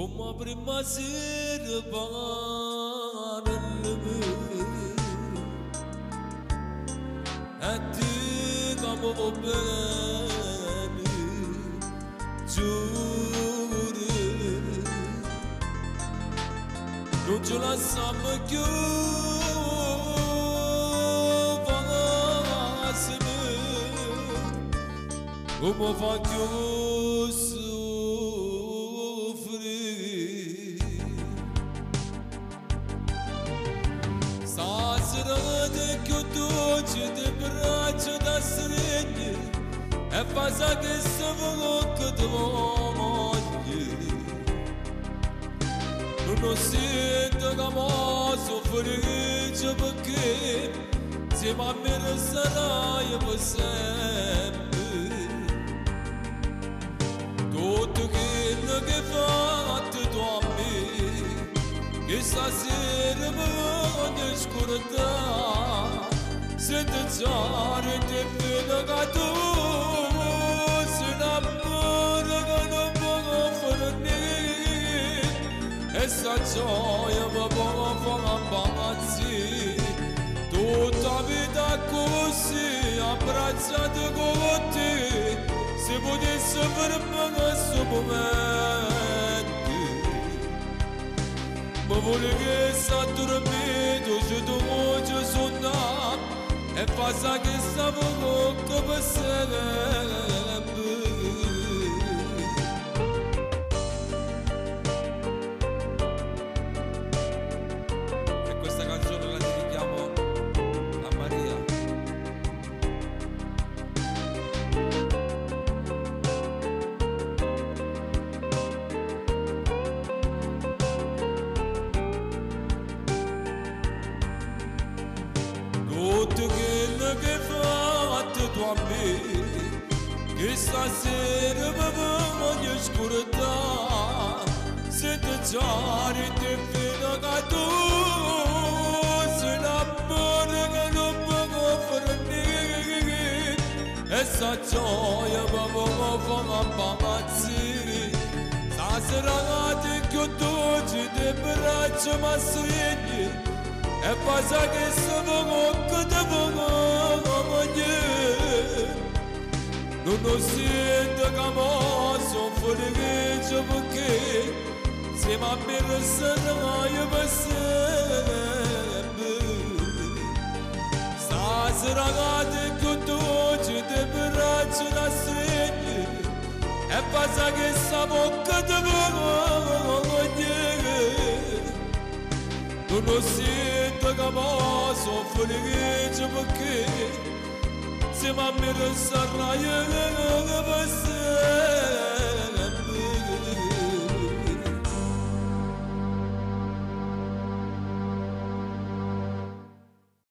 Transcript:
Come a prima sera parla e ti amo bene, giuro. Non ce la siamo più, come fa più soffrire. Stasera che tu ci ti braccio da stringere e fa sa che se bocca ti voglio. Non sento che mo soffrire perché se ma mi sarai per sempre. Tutto quello che fatto tu a me, che stasera mi voglio scordare. Se ti giare ti fino che tu sei un amore che non può finire. E sta gioia mi può fare impazzire. Tutta vita così abbracciata con te, se potesse fermare questo momento. Ma vuole che sta dormito, ci tu voglio suonare e fa sa che sta bocca per sempre. E questa canzone la dedichiamo a Maria. Tutto quello che fatto tu a me, che stasera mi voglio scordare. Se ti giare ti fino che tu sei un amore che non può finire. E sta gioia mi può fare impazzire. Stasera ti chiudo ti braccio ma stringi e fa sa che se bocca ti voglio. Non sento che mo soffrire perché se ma mi sarai per sempre. Stasera ti chiudo ti braccio da stringi e fa sa che sta bocca ti voglio. Non sento che mo soffrire perché se ma mi sarai per sempre.